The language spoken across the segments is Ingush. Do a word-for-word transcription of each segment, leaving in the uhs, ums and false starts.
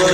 بسم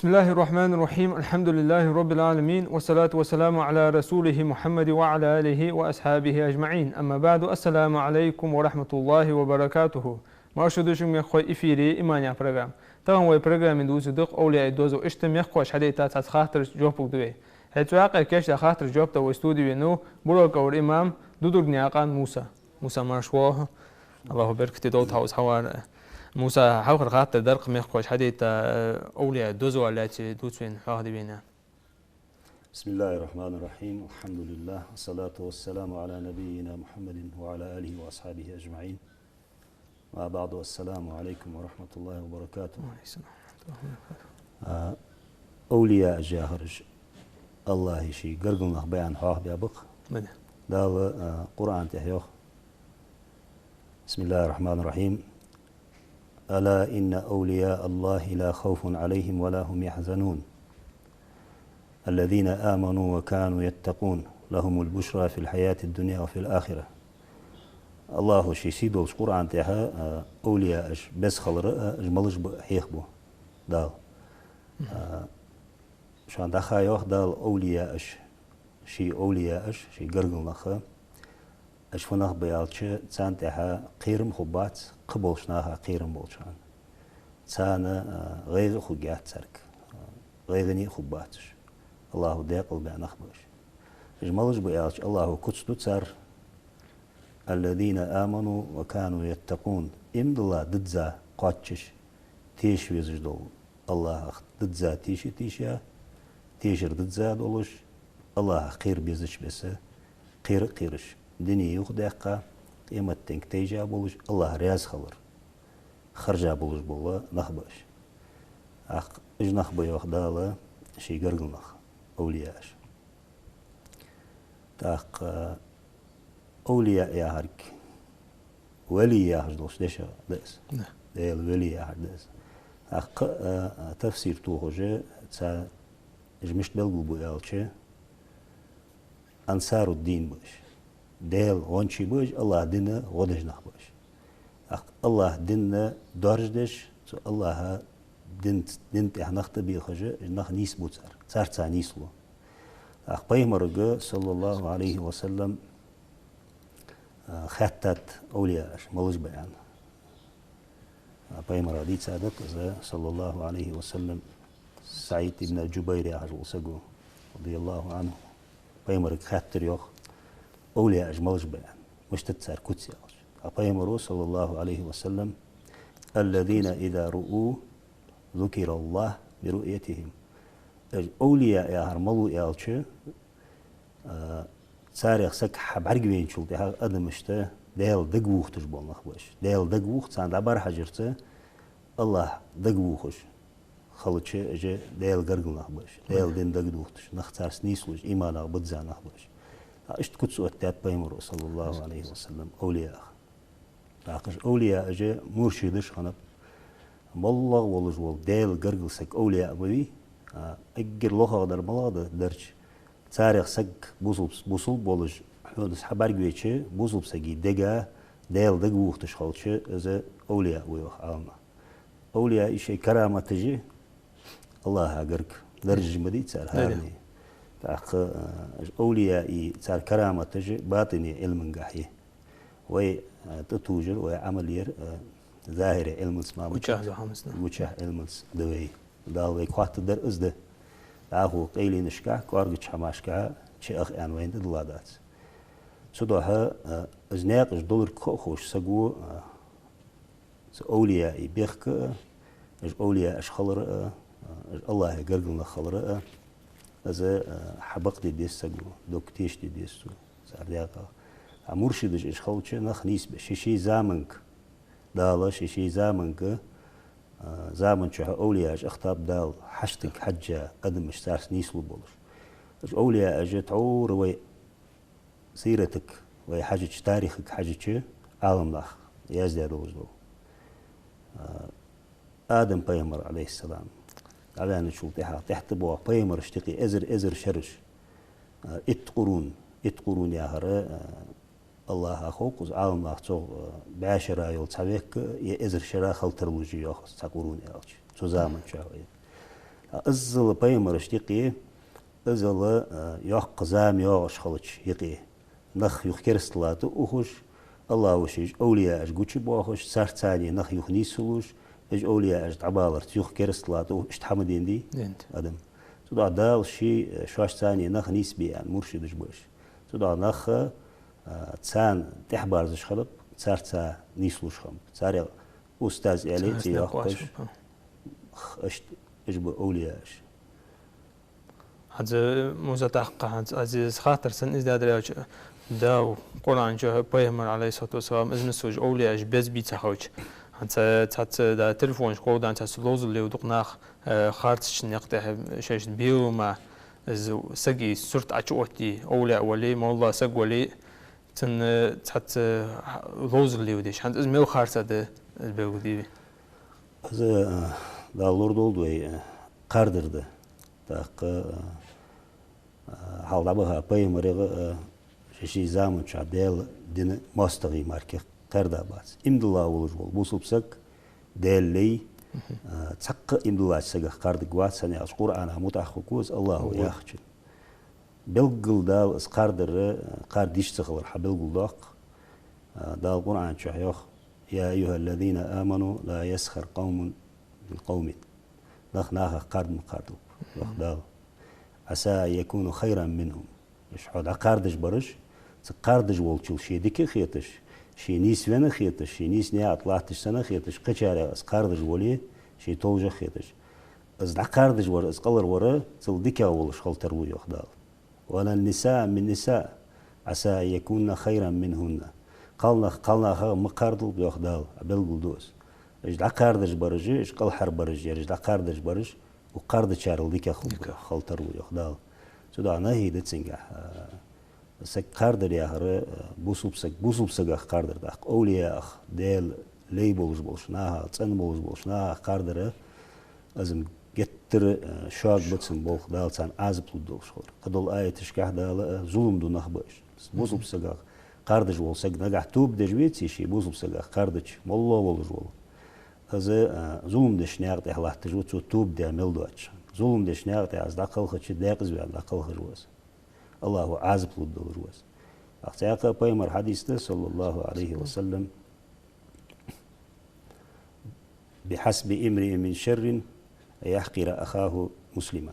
الله الرحمن الرحيم. الحمد لله رب العالمين. والصلاة والسلام على رسوله محمد وعلى آله وأصحابه أجمعين. أما بعد. السلام عليكم ورحمة الله وبركاته. Марша ду шуга, мехкахой, эфире «Иман» яха программа. Тахан вай программе дувцаргда-кх овлияий дозал. Иштта мехкахоша хьадайта цхьацца хаттарашта жоп лургда вай. ХӀаьта цу юкъера кийчдаь хаттарашта жоп дала вай студе венав Буро-КӀовра имам Дудургнаькъан Муса. Муса, марша воагӀалва. АллахӀа беркате долда хьа укхаза хьавар. Муса, хьалхара хаттар дар-кх мехкахоша хьадайта, э, овлияий дозал лаьца дувца вайна хьоахаде вайна. بسم الله الرحمن الرحيم. الحمد لله. والصلاة والسلام على نبينا محمد وعلى آله وأصحابه أجمعين. أما بعد. السلام عليكم ورحمة الله وبركاته. وعليكم السلام ورحمة الله وبركاته. А, овлияаш яхараш АллахӀа ший гаргара нах ба аьнна хьоахабаьб-кх. Бада. Дала, а, Къуръан тӀа йоах: بسم الله الرحمن الرحيم. ألا إن أولياء الله لا خوف عليهم ولا هم يحزنون. الذين آمنوا وكانوا يتقون. لهم البشرى في الحياة الدنيا وفي الآخرة. АллахӀа ший сий долча Къуръан тӀа, а, овлияаш беза хилар а, уж малаш ба а хьоахабу Дала. А, шоана дӀахо йоах Дала овлияаш, ший овлияаш, ший гаргара нах. Уж фу нах ба аьлча, царна тӀехьа кхерам хургбац, кхыболча наха кхерам болча хана. Царна, а, гӀайгӀа хургьяц царга, а, гӀайгӀане а хургбац уж. АллахӀа даькъала баь нах ба уж. Уж малаш ба аьлча, АллахӀа куц ду цар: الذين آمنوا وكانوا يتقون. Иман дилла дизза кхоачаш, теша везаш дола, АллахӀах дизза теша а тийша, тешар дизза долаш, АллахӀах кхера безача беса кхера а кхераш, дуне юхадаьккха, къематденга тайжа болаш, АллахӀ раьза хилар харжа болаш бола нах ба уж. ТӀаккха уж нах ба йоах Дала ший гаргара нах, овлияаш. ТӀаккха овлияъ яхар, вали яхаш долча дешах да из. Да. Даьла вали яхар да из. ТӀаккха, а, а, тафсир тохаш, цар уж мишта белгалбу аьлча, ансаруддин ба уж. Даьла гӀончий ба уж, АллахӀа дина гӀо деш нах ба уж. ТӀаккха АллахӀа дин доаржадеш, цу АллахӀа дин, дина тӀехьа нах тӀабехаш, нах нийсбу цар. Царца нийслу. ТӀаккха Пайхамарга, صلى الله عليه وسلم, а, хаьттад овлияаш малаш ба аьнна. А, Пайхамара дийцад-кх из, صلى الله عليه وسلم, СаӀид ибн Джубайр яхаш вола саг ва, رضي الله عنه. Пайхамарга хаьттар йоах, овлияаш малаш ба аьнна, мишта да цар куц аьлча. ТӀаккха Пайхамара, صلى الله عليه وسلم: الذين إذا رؤوا ذكر الله برؤيتهم. Уж овлияъ яхар малув аьлча, а, царех саг хьабӀаргавайначул тӀехьагӀа адамашта Даьла дагавохийташ бола нах ба уж. Даьла дагавох, царна дӀабӀарахьежарца АллахӀ дагавохаш хилча, уж Даьла гаргара нах ба уж. Даьла дина дагадохийташ, нах царца нийслуш, иманах бизза нах ба уж. ТӀаккха иштта куц оттадаьд Пайхамара, صلى الله عليه وسلم, овлияах. ТӀаккха уж овлияъ, уж муршидаш хиннаб. МоллагӀа волаш вола Даьла гаргара саг овлияъ ма вий, а, эггара лохагӀдар малагӀа да дарча, царех саг бусалба, бусалба волаш, хьона из хьабӀаргавайча, бусалба сага дега Даьла дагавохийташ хилча, из овлияъ ва йоах Ӏаламнаха. Овлияъий шоай караматаш АллахӀа гарга даржаш ма дий цар хӀаране. ТӀаккха, а, уж овлияъий цар караматаш батӀини Ӏилмангахьа я. Вай, а, тӀатужар, вай Ӏамал яр, а, захӀири Ӏилманца ма, гучахь Ӏилманца да вай. Дала вайга хоаттадар из да. ДӀахо къайленашкахьа, кӀоаргача хӀамашкахьа чу аха аьнна вайна тӀадилла дац. Цудухьа, а, из наькъаш долга хо а ховш саго, а, цу овлияъий бехк а, уж овлияаш хилар а, уж АллахӀа гаргара нах хилар а, из, а, хьабакъде деза саго, дог тешаде деза цо, цар даькъах. А муршидаш уж хилча, нах нийсбеш, ший-ший заманга, Дала ший-ший заманга, а, заман чухь овлияаш ахийтаб Дала, хьаштага хьежжа адамаш царца нийслу болаш. Уж овлияаш тхьовра вай сиратага вай хьажача, тарихага хьажача, Ӏаламнаха яздаь долаш дола. Адам пайхамар, Ӏалайхи ссалам, дӀаваьнначул тӀехьагӀа тӀехьа тӀабоагӀа пайхамарашта юкъе эзар-эзар шераш, итт къурун, итт къурун яхар, АллахӀа хов-кх из, Ӏаламнаха цох бӀаь шера йола цхьа век е эзар шера хила тарлуш я йоах из цхьа къурун аьлча, цу заман чухь вай. Иззал пайхамарашта юкъе, иззал йоккха зама йоагӀаш хилча юкъе нах юха керастал тӀа ухаш, АллахӀа ший овлияаш гучабоахаш, царца цхьана нах юха нийсса луш, уж овлияаш дӀабаларца юха керастал тӀа ухаш, иштта хӀама денадий адам. Цудухьа Дала ший, шоашца цхьана нах нийсбе аьнна муршидаш ба уж. Цудухьа нах царна тӀехьабарзаш хиларах, царца нийслуш хиларах. Царех устаз аьле а цӀи йоаккхаш, иштта уж ба овлияаш. ХӀанз, Муса, тӀаккха хӀанз аз из хаттар санна из даьдар аьлча, Дала Къуръан чу пайхамар, Ӏалайхи ссалату вассалам, из миссел овлияаш беза бийца хилча, хӀанз цхьацца да телефонаш кховдаш, цхьацца ловзал леладу-кх нах, харцача наькъа тӀа шоашта белама, из сага сурт Ӏочуоттаде, овлияъ вале, молла саг вале, цунна цхьацца ловзал леладеш. ХӀанз из мел харц да, из белгалде вай. Из, Дала лорадолда вай, кхардар да. ТӀаккха хьалха дӀабаха пайхамарех а, ший заман чухь Даьла дина моастагӀий мара кхы кхарда бац. Иман дилла волаш вола бусалба саг, Даьла лай, цхьаккха иман диллача сагах кхардаргвац, хӀана аьлча Къуръана мутӀахьа хургва из АллахӀа яхачун. Белггала Дала из кхардар, кхарда йиш ца хилар хьабелгалдоаккх. Дала Къуръан чухь йоах: «يا أيها الذين آمنوا لا يسخر قوم من قوم». Нах нахах кхарда ма кхардалба, йоах Дала. «عسى أن يكونوا خيرا منهم». Уж хьо дӀакхардаш бараш, цу кхардаш волчул ше дика а хеташ, ше нийсвенна а хеташ, ше нийса наькъа тӀа латташ санна а хеташ, кхычарех из кхардаш вале, ше товжа а хеташ. Из дӀакхардаш вар, из кӀалхарвар, цул дикагӀа волаш хила тарлу, йоах Дала. «ولا نساء من نساء عسى أن يكن خيرا منهن». Кхалнах кхалнахах ма кхардалба, йоах Дала, Ӏа белгалду из. Уж дӀакхардаш бараш, уж кӀалхарбараш, ераш дӀакхардаш бараш, укх кхардачарел дикагӀа хул-, дикагӀа хила тарлу, йоах Дала. Цудухьа нахӀий да цунгахь, саг кхардар яхар, бусалба саг бусалба сагах кхардар, тӀаккха овлияах, Даьла лай болаш болча нахах, цӀена болаш болча нахах кхардар, из-м геттара шога ба цун болх, Дала царна Ӏазап лургдолаш хилар. Кхыдола аяташкахь Дала, зулам ду нах ба уж. Бусалба сагах кхардаш вола саг нагахь тоба деш веце, ший бусалба сагах кхардача, молла волаш вола, из зулам деча наькъа тӀа латташ ва, цо тоба даь мел доацаш. Зулам деча наькъа тӀа из дӀакхалхача, декъаза ваьнна дӀакхалхаш ва из. АллахӀа Ӏазап лургдолаш ва из. ТӀаккха цхьаькха пайхамара хьадис да, صلى الله عليه وسلم: «بحسب امرئ من شر أن يحقر أخاه مسلما».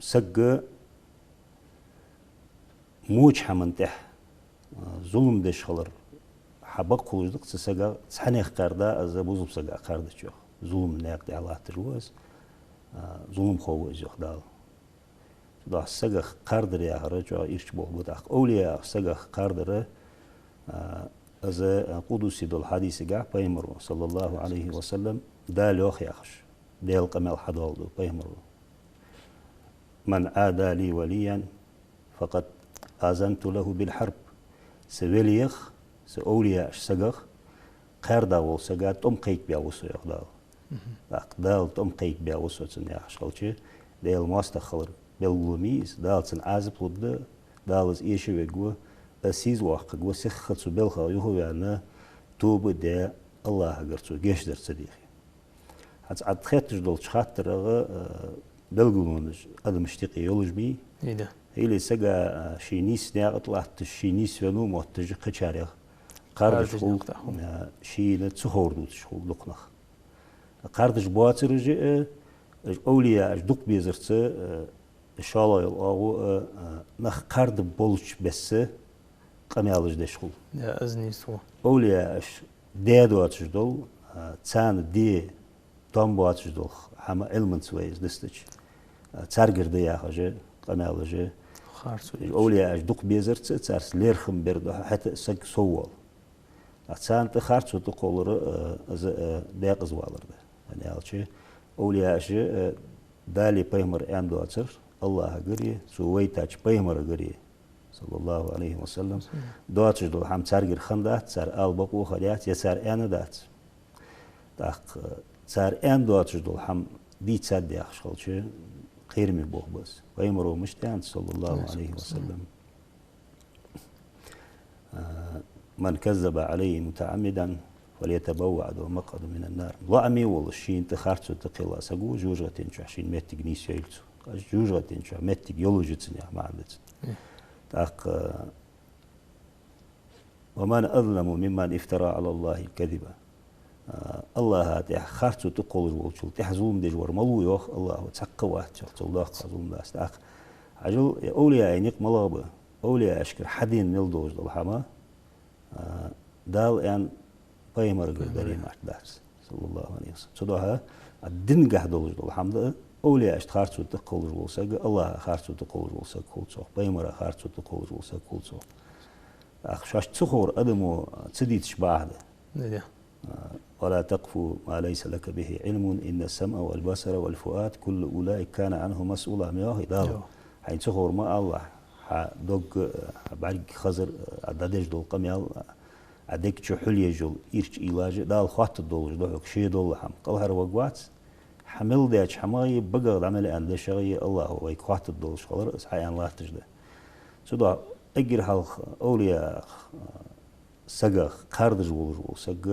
Саг воча хӀаман тӀа зулам деш хилар хьабакъ хулаш да-кх цу сагах, цхьаннех кхарда из бусалба сагах кхардачох. Зулама наькъа тӀа латташ ва из, зуламхо ва из, йоах Дала. Цудухьа сагах кхардар яхар чӀоагӀа ирча болх ба. ТӀаккха овлияах сагах кхардар, из къудси дола хьадисагахь пайхамаро, صلى الله عليه وسلم, Дала йоах яхаш, Даьла къамаьл хьадоаладу пайхамаро: «من عادى لي وليا فقد آذنت له بالحرب». Са велех, са овлияаш сагах кхарда вола сага тӀом кхайкабаь ва со, йоах Дала. ТӀаккха Дала тӀом кхайкабаь ва со цунна яхаш хилча, Даьла моастагӀа хилар белгало ма йий из, Дала цунна Ӏазап лургда, Дала из эша вергва, из сийза воаккхаргва, сиха цу балхах юхаваьнна, тоба а даь, АллахӀагара цо гешт дар ца дийхе. ХӀанз Ӏа тӀа хетташ долча хаттарах белгалонаш адамашта юкъе йолаш ма йий. Или сага ший нийса наькъа тӀа латташ, ший нийсвенна мотташ кхычарех кхардаш хул, шийна ца ховр дувцаш хул дукха нах. Кхардаш боацараш а, уж овлияаш дукха безарца, шоллагӀа йола оагӀув а, нах кхарда болча бесса къамаьлаш деш хул. Овлияаш даь доацаш дола, царна де том боацаш дола хӀама, Ӏилманца вай из дистача, царгара да яхаш а къамаьлаш а. Овлияаш дукха безарца, царца лерхӀам бер духьа хӀаьта а саг соввоал. ТӀаккха царна тӀа харцо тӀакхоллар, из декъаза валар да. ХӀана аьлча овлияаш Дала а пайхамара аьнна доацар, АллахӀагареи, цо вайтача пайхамарагареи, صلى الله عليه وسلم, доацаш дола хӀама царгара хиннадац, цар ала бокъо а хиннаяц, е цар аьннадац. ТӀаккха цар аьнна доацаш дола хӀама дийцад яхаш хилча, кхераме болх ба из. Пайхамаро мишта аьннад, صلى الله عليه وسلم: «من كذب علي متعمدا فليتبوأ مقعده من النار». ЛоӀаме волаш шийна тӀа харцо тӀакхелла саго жожагӀатен чу шийна моттиг нийсъяйла цо. ЖожагӀатен чу моттиг йолаш я цун яха маӀан да цун. ТӀаккха «ومن أظلم ممن افترى على الله الكذب». АллахӀа тӀа харцо тӀакхоллаш волчул тӀехьа зулам деш вар малув, йоах АллахӀо, цхьаккха вац, йоах, цул доккха зулам дац. ТӀаккха хьажал, е овлияй никъ малагӀа ба? Овлияшкара хьадена мел долаш дола хӀама, а, Дала аьнна пайхамарагара даре мара дац, صلى الله عليه وسلم. Цудухьа а дингахьа долаш дола хӀама да, овлияшта харцо тӀакхоллаш вола саг, АллахӀа харцо тӀакхоллаш вола саг хул цох, пайхамара харцо тӀакхоллаш вола саг хул цох. ТӀаккха шоашта ца ховр адамо ца дийцача бакъахьа да. Да, да. «ولا تقف ما ليس لك به علم إن السمع والبصر والفؤاد كل أولئك كان عنه مسؤولا», ма йоахий Дала. Йо. Хьайна ца ховр ма алалахь, хьа дог, хьа бӀарг, хазар, Ӏа дӀадеш дола къамаьл, Ӏа дег чу хьулъеш йола ирча уйлаш, Дала хоаттаргдолаш да хьога ше дола хӀама. КӀалхарваргвац, хьа мел даьча хӀамах а, багах дӀа мел аьнна дешах а АллахӀо вайга хоаттаргдолаш хилар, из хьааьнна латташ да. Цудухьа эггара хьалха овлиях, сагах кхардаш волаш вола саг,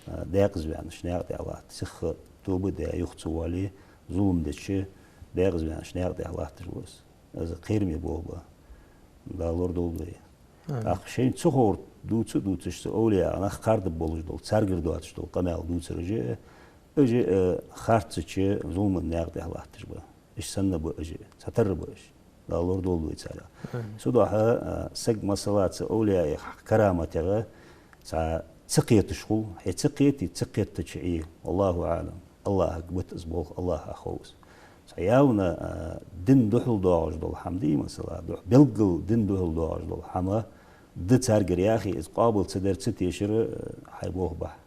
а, декъаза ваьннача наькъа тӀа латт. Сиха тоба а даь, юха ца воале, зулам дича, декъаза ваьннача наькъа тӀа латташ ва из. Из кхераме болх ба. Дала лорадолда вай. Амин. ТӀаккха шоашта ца ховр дувца а дувцаш, цу овлияех нах кхардаш болаш дола, царгара доацаш дола къамаьл дувцараш а, уж а, э, харцача зулама наькъа тӀа латташ ба. Уж санна ба уж, цхьатарра ба уж. Дала лорадолда вай царех. Амин. Цудухьа, а, саг, масала, цу овлияех караматех цхьа ца кхеташ хул, хье ца кхете, ца кхеттача Ӏе, والله أعلم. АллахӀага бита из болх, АллахӀа хов из. Цхьа явно, а, дина духьал доагӀаш дола хӀама дий, масала, духь-, белггала дина духьал доагӀаш дола хӀама да царгара яхе, из къоабал ца дар, ца тешар, а, хьай болх бахь.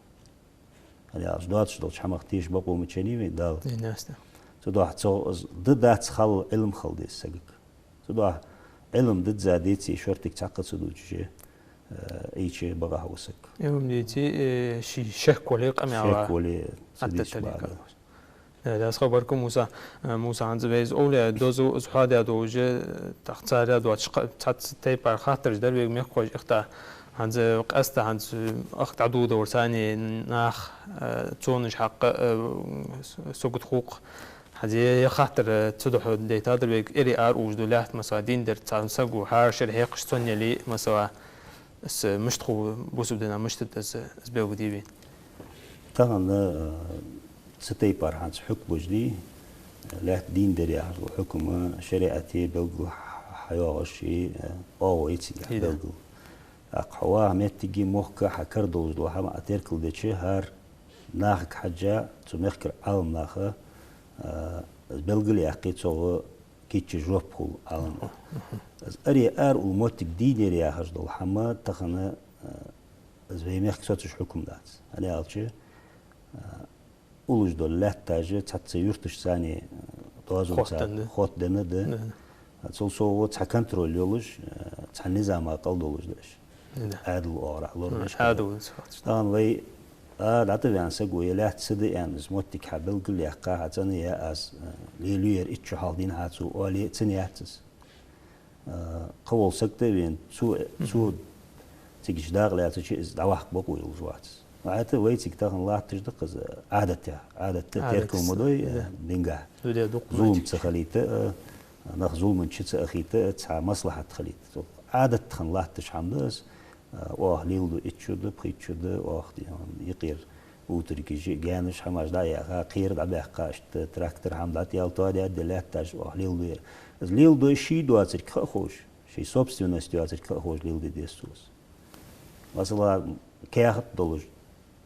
ХӀана аьлча, доацаш долча хӀамах теша бокъо ма ченнай вайна Дала. Дийнахьа. Цудухьа цо из да дац хала Ӏилма хила деза сагага. Цудухьа Ӏилма дизза деце, шортига цхьаккха ца дувцаш, э, Ӏийча бакъахьа ва саг. Ӏилма деце, э, ший шек вале къамаьла. Шек вале, ца дича бакъахьа. Э, дас хабарку Муса, э, Муса, хӀанз вай из овлияй дозал, из хьоадаь долаш, э, тӀаккха царех доацаш кха-, цхьацца тайпара хаттараш дар вайга мехкахоша ихта. ХӀанз, э, къаьстта хӀанз, э, ах дӀадоладора царна нах, э, цонаш хьакъ, э, с-, сагот хул-кх. ХӀанз е, е хаттар, э, цудухьа дайтадар вайга, эре ара уж ду лаьтта, масала, дин дар цхьан саго хӀара шера хьекхаш цунна яле, масала, из, э, мишта хул, бусалба дина мишта да из, из белгалде вайна. Тахан, э, цу тайпара хӀанз хьукмаш дий, лаьтта дийна дар яхаш дола хьукам шариӀате белгала хьайоагӀаш, э, оагӀув я цига белгала. ТӀаккха хьо ваха моттиге, мохк, хьа кара долаш дола хӀама Ӏа теркалдича, хӀара нахага хьежжа, цу мехкара Ӏаламнаха, э, белгалъяьккхе, цох кийча жоп хул Ӏаламнаха. Из эре ара улла моттиг дийна яр яхаш дола хӀама тахан, э, из вай мехка соцаш хьукам дац. ХӀана аьлча, э, уллаш дола лаьтташ цхьацца юрташца, э, доазонца хоттаденна да. Хоттаденна да. Да. Цул совгӀа цхьа контроль йолаш, э, цхьа низама кӀалдолаш да уж. Да. Ӏаьдала оагӀорахьа лораеш. Ӏаьдала. Тахан вай, а, дӀатӀаваьнна саго, е лаьтта са да аьнна, из моттиг хьабелгалъяьккха, хьацӀенъяь аз, э, лелаю ер итт шу хьалха дийнахьа цо оале, цӀена яц из. Э, кхы вола саг тӀавена, цо, цо цига чу дакъа лаьцача, из дӀаваккха бокъо йолаш вац из. ХӀаьта вайцига тахан латташ да-кх из Ӏадат яха. Ӏадат да, теркал ма дой, э, дингахьа. Зулам ца хилийта, э, нах зулама чу ца ахийта, э, цхьа маслахьат хилийта. Цу Ӏадат хинна латташ хӀама да из, э, оаха леладу итт шу да, пхийтта шу да, оаха ди-, юкъера утаргаш, гаьнаш, хӀамаш дӀаяьха, кхера дӀабаьккха, иштта трактор хӀама дӀатӀаяьлча, тоадаьд лаьтташ, оаха леладу ер. Из леладой ший доацилга ха а ховш, ший собственность йоацилга ха а ховш леладе деза цо из. Масала, каьхат долаш,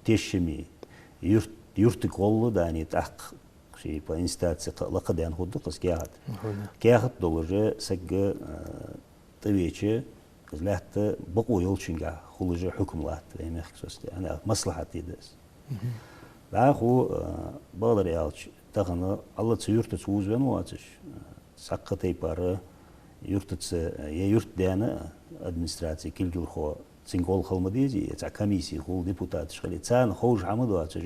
тешаме, юрт-, юртага гӀолла даьнна, тӀаккха ший по инстанце кхы а лакхадаьнна хургда-кх из каьхат. Хургда. Каьхат долаш саг, э, тӀавеча, из лаьтта бокъо йолчунга хулаш хьукам латт вай мехка соцаде. ХӀана аьлча, маслахьат я да из. Мгм. ДӀахо, э, бакъдар аьлча, тахан Аллахь цу юртаца вувзавенна воацаш, э, цхьаккха тайпара юртаца, э, е юртдаьна, администраци кулгалхо, цунга гӀолла хила ма дезий, е цхьа комисси хул, депутаташ хиле, царна ховш хӀама доацаш,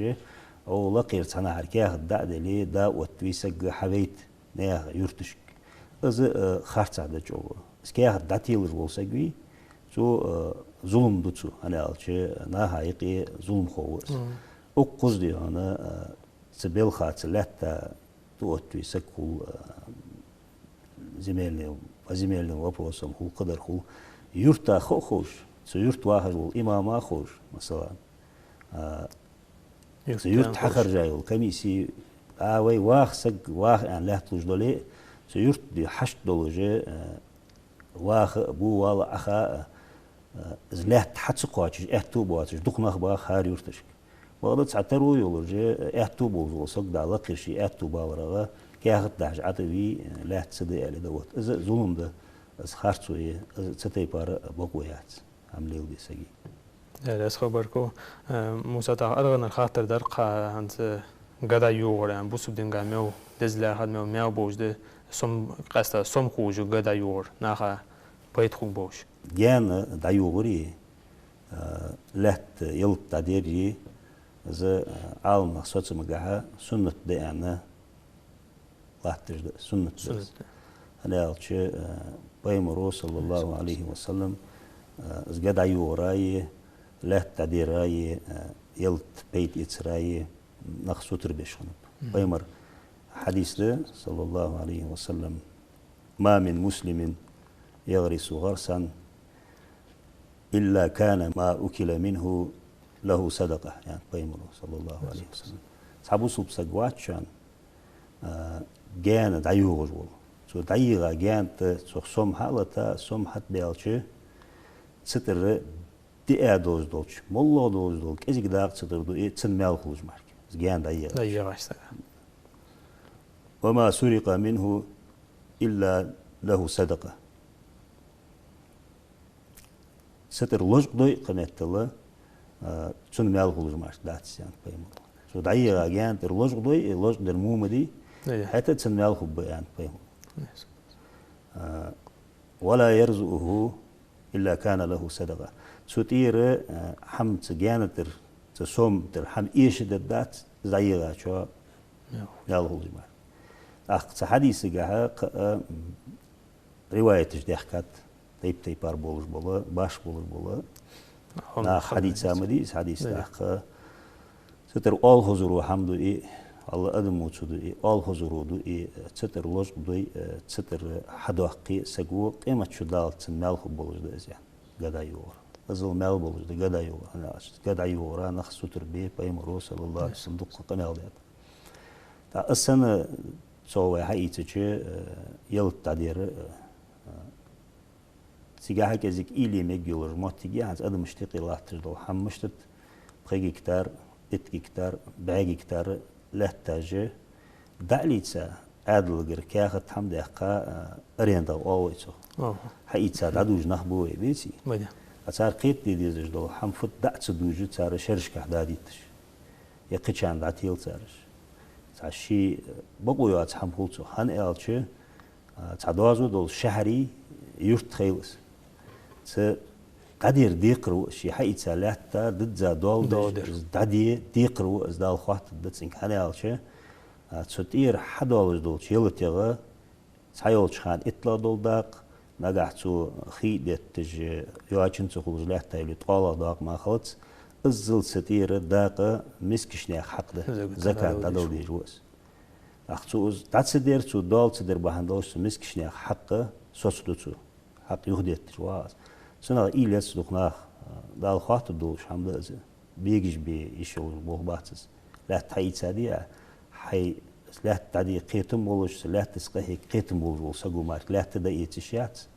Ӏо лакхера цхьанахьара каьхат дӀа а деле, дӀаоттаве саг хьавайта наьха юрташка. Из, э, харцахьа да чӀоагӀа. Из каьхат дӀателаш вола саг вий, цо, э, зулам ду цо, хӀана аьлча, наха юкъе зуламхо ва из. Мгм. Укхаза да хьона, э, цу балха, цу лаьтта дӀаоттаве саг хул, э, земельный, по земельным вопросам хул, кхыдар хул. Юрта хо а ховш, цу юрта вахаш вола имама а ховш, масала. А, цу юрта хьахержа йола комисси, а, вай ваха саг, ваха аьнна лаьтта луш дале, цу юрта ди хьашт долаш, а, ваха а, бу вала а, Ӏаха а, а, из лаьтта хьа ца кхоачаш, аьттув боацаш, дукха нах баха хӀара юрташка. Бакъда цхьа таро йолаш, аьттув болаш вола саг дӀа лакхера ший аьттув баларах, каьхат дахьаш Ӏатаве, лаьтта ца де аьле да. Вот, из зулам да, из харцо я, из цу тайпара бокъо яц. ХӀама леладе сага. Э, лаьца хабар ку. Э, Муса, тӀаккха аргӀанара хаттар дар кхы хӀанз, э, га дӀайоагӀар, э, бусалба динга мел деза лаьхар, мел маьл болаш да, сом, къаьстта сом хулаш га дӀайоагӀар, наха пайда хургболаш. Гаьна дӀайоагӀари, э, лаьтта ялат дӀадери, из, э, Ӏаламнах соцамагахьа суннат да аьнна латташ да, суннат да из. Суннат да. ХӀана аьлча, э, Пайхамара, саллаллахӀу Ӏалайхи ва саллам, э, из га дӀайоагӀараи, лаьтта дӀадераи, э, ялат пайда эцараи нах сутара беш хиннаб. Мгм. Пайхамара хьадис да, саллаллахӀу Ӏалайхи ва саллам: «ما من مسلم يغرس غرسا إلا كان ما أكل منه له صدقة», яхад Пайхамара, саллаллахӀу Ӏалайхи ва саллам. Цхьа бусалба саг вац шоана, а, гаьна дӀайоагӀаш вола. Цо дӀайийгӀа гаьна тӀа цох сом хьа а лата, сом хьатӀабаьлча, цу тӀара диа долаш долча, моллагӀа долаш дола кӀезига дакъа цу тӀара дуи, цунна маьл хулаш мара. Из гаьна дӀайийгӀача. ДӀайийгӀача сага. «وما سرق منه إلا له صدقة». Цу тӀара лочкъадой, кхыметтел, а, цунна маьл хулаш мара дац, яхад Пайхамара. Цо дӀайийгӀа гаьна тӀара лочкъадой, э, лочкъадар му ма дий, хӀаьта а цунна маьл хургба, яхад Пайхамара. А, «ولا يرزعه إلا كان له صدقة». Цу тӀера, а, хӀама цу гаьна тӀара, цу сома тӀара хӀама эшадаь дац, из дӀайийгӀачоа маьл хулаш мара. ТӀаккха цу хьадисагахьа кхы а, м, риваяташ даьхкад, тайп-тайпара болаш бола, башха болаш бола. Наха хьадийца ма дий из хьадис. ТӀаккха цу тӀара оалхазаро хӀама дуи, валлахӀи, адамо цо дуи, оалхазаро дуи, цу тӀара лочкъадой, цу тӀара хьадоаккхе саго, къематди даллалца цунна маьл хургболаш да из, яхад. Га дӀайоагӀар. Иззал маьл болаш да га дӀайоагӀар. ХӀана аьлча га дӀайоагӀара нах сутара бе Пайхамара, саллаллахӀу Ӏалайхи ва саллам, дукха къамаьл даьд. ТӀаккха из санна цо вай хьаийцача, э, ялат дӀадер, э, цигахьа кӀезига уйла е мегаш йолаш моттиг я хӀанз адамашта юкъе латташ дола хӀама, мишта да, пхи гектар, итт гектар, бӀаь гектар лаьтташ дӀа а лийца, Ӏаьдалгара каьхат хӀама даьккха, а, аренда оал вай цох. Хьаийца дӀадувш нах ба вай, беций? А цар кхетаде дезаш дола хӀама фуд, дӀа а ца дувш, цар шерашкахьа дӀадетташ. Е кхычарна дӀатела цар уж. Цхьа ший, э, бокъо йоаца хӀама хул цох. ХӀана аьлча, а, цхьа доазув долаш шахьари юрта хийла из. Цу дӀадер декхар ва из, ше хьаийца лаьтта дизза доал деш, из дӀаде декхар ва из, Дала хоаттаргда цунга. ХӀана аьлча, а, цу тӀера хьадоалаш долча ялатех цхьайолча хана иттлагӀа дола дакъа, нагахьа цо хий детташ, йоачунца хулаш лаьтта йоле ткъоалагӀа дакъа мара хилац, иззал цу тӀера дакъа мискача наьха хьакъ да, закат дӀадала дезаш ва из. ТӀаккха цо из дӀа ца дер, цо доал ца дер бахьан долаш, цу мискача наьха хьакъ соцаду цо. Хьакъ юхадетташ ва из. Цунах уйла ец дукха наха, Дала хоаттаргдолаш хӀама да из. Бегаш бе йиш йолаш болх бац из. Лаьтта хьаийцадий Ӏа, хьай лаьтта дӀаде кхетам болаш, цу лаьттаца къахьега кхетам болаш вола саго мара лаьтта дӀаэца йиш яц.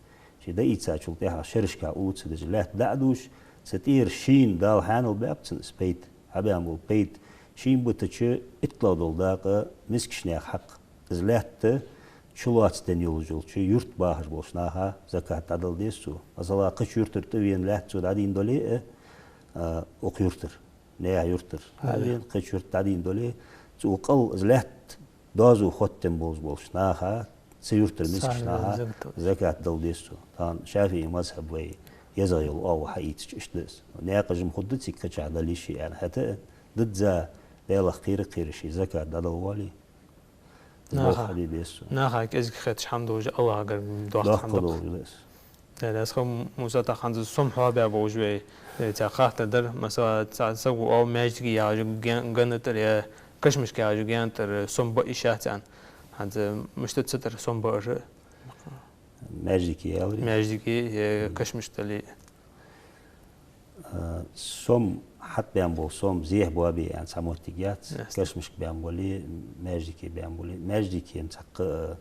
Ше дӀаийцачул тӀехьагӀа шерашка уллув ца деш, лаьтта дӀа а дувш, цу тӀера шийна Дала хьаьнал баьб цунна из пайда, хьабаьнна бола пайда, шийна битача иттлагӀа дола дакъа мискача наьха хьакъ. Из лаьтта чулоацаденна йолаш йолча юрта бахаш болча наха закат дӀадала деза цо. Масала, кхыча юртара тӀавена лаьтта цо дӀадийна дале а, а, укх юртара, наьха юртара хьавена, кхыча юрта дӀадийна дале, цо кӀал из лаьтта доазув хоттаденна болаш болча наха, цу юртара мискача наха закат дала деза цо. Тахан ШафиӀий мазхӀаб вай езагӀа йола оагӀув хьаийцача иштта да из. Наькъаш-м хургда цига кхычахьа дала йиш я аьнна, хӀаьта а дизза Даьлах кхера-кхера ший закат дӀадала воале, из болх хьабе беза цун. Наха кӀезига хеташ хӀама долаш, АллахӀагара доккха хӀама да. Доккха долаш да из. Даьла раьза хилва, Муса, тӀаккха хӀанз сом хьоахабаь болаш вай, э, цхьа хаттар дар, масала, цхьа саго оал, маьждиге яхаш га-, гаьна тӀара е кашамашка яхаш гаьна тӀара сом ба йиш яц аьнна. ХӀанз мишта да цу тӀара сом баар? Маьждиге яле? Маьждиге, е кашамашка дале? А, сом хьатӀабаьнна бола сом зехьа боабе аьнна цхьа моттиг яц. Ясно. Кашамашка баьнна бале, маьждиге баьнна бале. Маьждиге-м цхьаккха, а,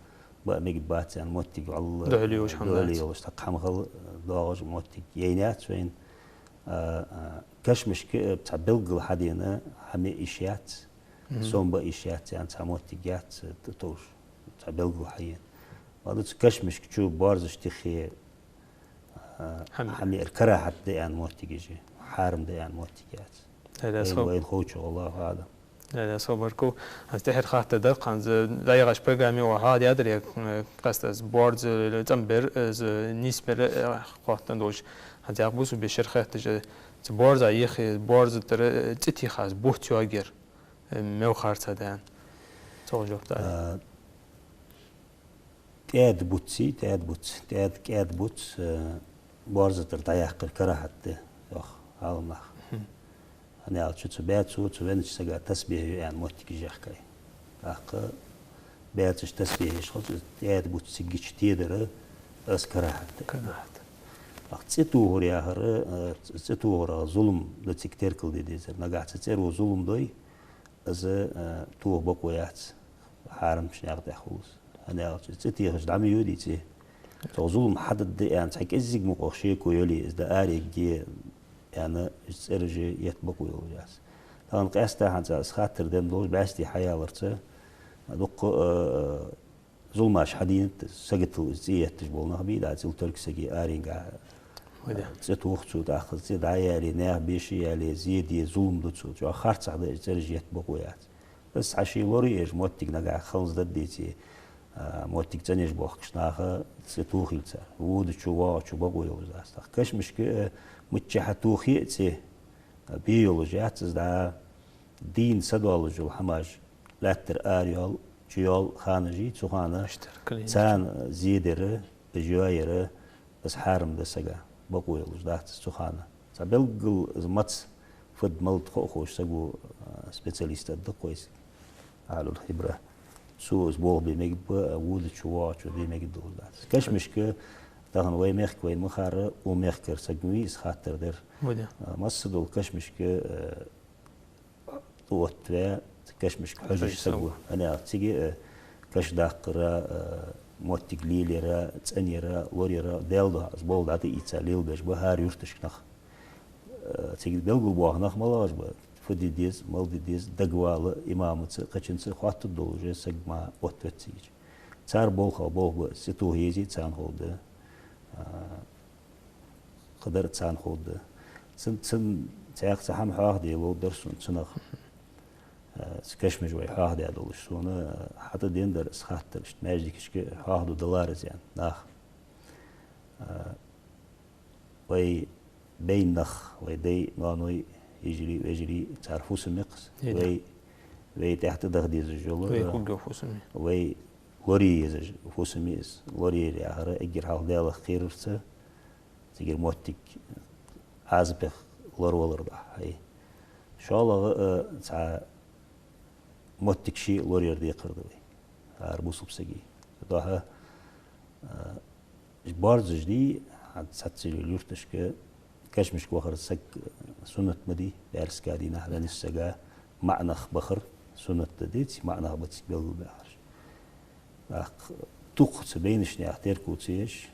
баа мегаргбац аьнна моттиг валла, духьале йолаш хӀама дац. Духьале йолаш цхьаккха хӀама хила доагӀаш моттиг яйна яц вайна. А, а, кашамашка, а, цхьа белггала хьадена хӀама йиш яц. Мгм. Сом ба йиш яц аьнна цхьа моттиг яц, т-, товш. Цхьа белггала хьаена. Бакъда цу кашамашка чу борзаш тӀехье, а, хӀама, хӀама яр карахьат да аьнна моттигаш я, хьарам да аьнна моттиг яц. Даьла раьза хилва. Вайна, вайна ховчох, Аллаху аӀлам. Даьла раьза хилва, баркал. ХӀанз тӀехьара хаттар дар, хӀанз дӀаяхача программе вай хьоахадаьдар, е, э, къаьстта из борз, э, цӀенбер, э, из нийсбер, э, хоттаденна долаш. ХӀанз яхь бусу бешар хетташ, э, цу борза йихе, борза тӀара, э, цӀи теха, из бутт йоагаяр, э, мел харцахьа да аьнна. Цох жоп дале. А, ТӀаьда буц, тӀаьда буц, тӀаьда, кӀаьда буц, э, борза тӀара дӀаяккхар карахьат да, йоах Ӏаламнаха. Мгм. ХӀана аьлча цу баьцо цу веннача сага тасбихь ю аьнна моттигаш яьхкай. ТӀаккха баьцаш тасбихь еш хилча, из тӀаьда буц цига чу тедар, из карахьат да. Карахьат. ТӀаккха цӀи тохар яхар, э, цӀи тохарах зулам да цига теркалде дезар. Нагахьа цу цӀеро зулам дой, из, э, тоха бокъо яц, хьарамча наькъа тӀа хул из. ХӀана аьлча из цӀи техача дӀа ма йоде цӀи. Цох зулам хьадергда аьнна цхьа кӀеззига мукъагӀа шеко йоле, из дӀаарегге аьнна, из цӀераш етта бокъо йолаш яц. Тахан къаьстта хӀанз из хаттар денна долаш бӀаьсти хьаяларца, дукха, э, зуламаш хьадийнад, саготал из цӀи етташ бола нах бий, да, цӀил тӀарг саги аренга, вай да, цӀи тох цо, тӀаккха цӀи дӀаяьле, наьха беша яле, зе де, зулам ду цо. ЧӀоагӀа харцахьа да из цӀераш етта бокъо яц. Из хьа ший лораеш моттиг нагахьа ханза даддеце, а, моттиг цӀенъеш бохкаш наха цӀи тохийла цар. Водачо, воагӀачо бокъо йолаш дац. ТӀаккха кашамашка, а, миччахьа тохе а цӀи, а, бе йолаш яц из, да, дийна са доаллаш йола хӀамаш лаьттара ара йоал, чу йоал ханаш йий, цу хана царна зе дар, уж йоаяр, из хьарам да сага, бокъо йолаш дац из цу хана. Цхьа белггала из маца фуд-малад хо а ховш саго, а, специалист аргда-кх вай из, ахьлул-хибра. Цо из болх бе мегаргба, а водачо, воагӀачо бе мегаргдолаш дац. Кашамашка, тахан вай мехка вайна ма харра, укх мехкара саг ма вий из хаттар дар. Вай да. А, массадола кашамашка, а, тӀаоттаваь, цу кашамашка хьожаш саг ва. ХӀана аьлча цига, э, каш даккхара, э, моттиг лелаяра, цӀенъяра, лораяра, Даьла духьа из болх дӀатӀаийца лелабеш ба хӀара юрташка нах. Э, цига белгалбоаха нах малагӀаш ба? Фу де деза, мала де деза, дагавала имамаца, кхычунца хоаттаргдолаш саг ма оттавац цига. Цар болх а болх ба, цӀи тоха езий царна ховргда. А, кхыдар царна ховргда. Цун, цун, цхьаькха цхьа хӀама хьоахаде ловргдар сона цунах. А, цу кашамашка вай хьоахадаь долаш. Сона, а, хьатӀаденнадар из хаттар, иштта маьждигашка хьоахаду далар из аьнна, наха. А, вай байна нах, вай дай, ноаной, йижарий, вежарий, цар фусам я-кх из. Вай, вай тӀехьа тӀадаха дезаш йола, вай, а, хургйола фусам я. Вай лорае езаш фусам я из. Лораяр яхар эггара хьалха Даьлах кхерарца, цигара моттиг Ӏазапах лоравалар да, хӀай. ШоллагӀа, а, цхьа моттиг ше лораяр декхар да вай, хӀара бусалба сага. Цудухьа, а, уж борзаш дий, хӀанз цхьацца юрташка кашамашка вахар саг суннат ма дий, бӀаьрсгара дийнахьа веннача сага маӀа нах бахар суннат да, деций, маӀа нах ба цига белгалбаьхараш. ТӀаккха дукха цу байнашта наьха терко ца еш,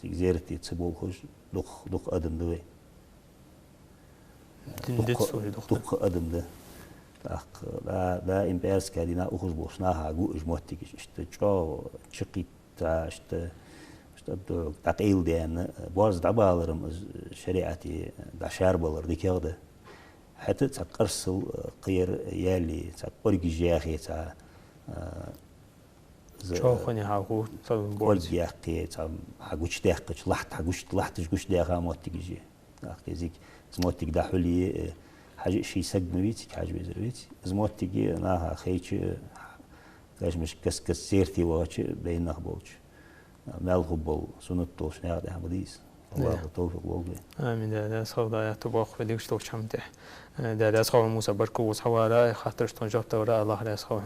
цига зерате ца болхаш, дукха, дукха адам да вай. Дин дукха, диццо дукха, дукха адам да. ТӀаккха да, даим бӀаьрсгара дийнахьа ухаш болча наха гу уж моттигаш, иштта чӀоагӀа чукхийтта, иштта, иштта дӀакъайладаьнна, борз дӀабалар-м из шариӀате дӀашарбалар дикагӀа да. ХӀаьта цхьа къарсал, а, кхыяр яле, цхьа кӀоргаш яьхе, цхьа, а, из, чоахане хьаху, цхьа борз кӀорг яьккхе, цхьа хьагучадаьккхача, лахьт хьагуч-, лахьташ гучадаьха моттигаш я. ТӀаккха кӀезига из моттиг дӀахьулъе, э, Хьажа ший саг ма вий цига, хьажа везар вий цига. Из моттиге наха хайча, кашамашка каст-каста зерате вахача, бейна нах болча, маьл хургбола суннат долча наькъа тӀа ма дий из. АллахӀа товфикъ лолда вайна. Амин. Даьла раьза хилва, даьла, аьттув боаккхалба вай дикача долча хӀаман тӀа. Даьла раьза хилва, Муса, баркал укхаза хьаварах, хаттарашта тхона жоп даларах АллахӀ раьза хилва.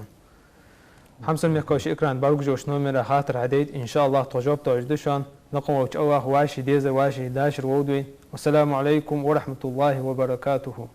Хьамсара мехкахой, шун экрана бӀаргагуш йолча номера хаттар хьадайта, иншааллахӀ, тхо жоп далаш да шоана. Накъа волча АллахӀа вӀаший дезар, вӀаший дашар лолда вайна. Вассаламу Ӏалайкум ва рахьматуллахӀи ва баракатухӀ.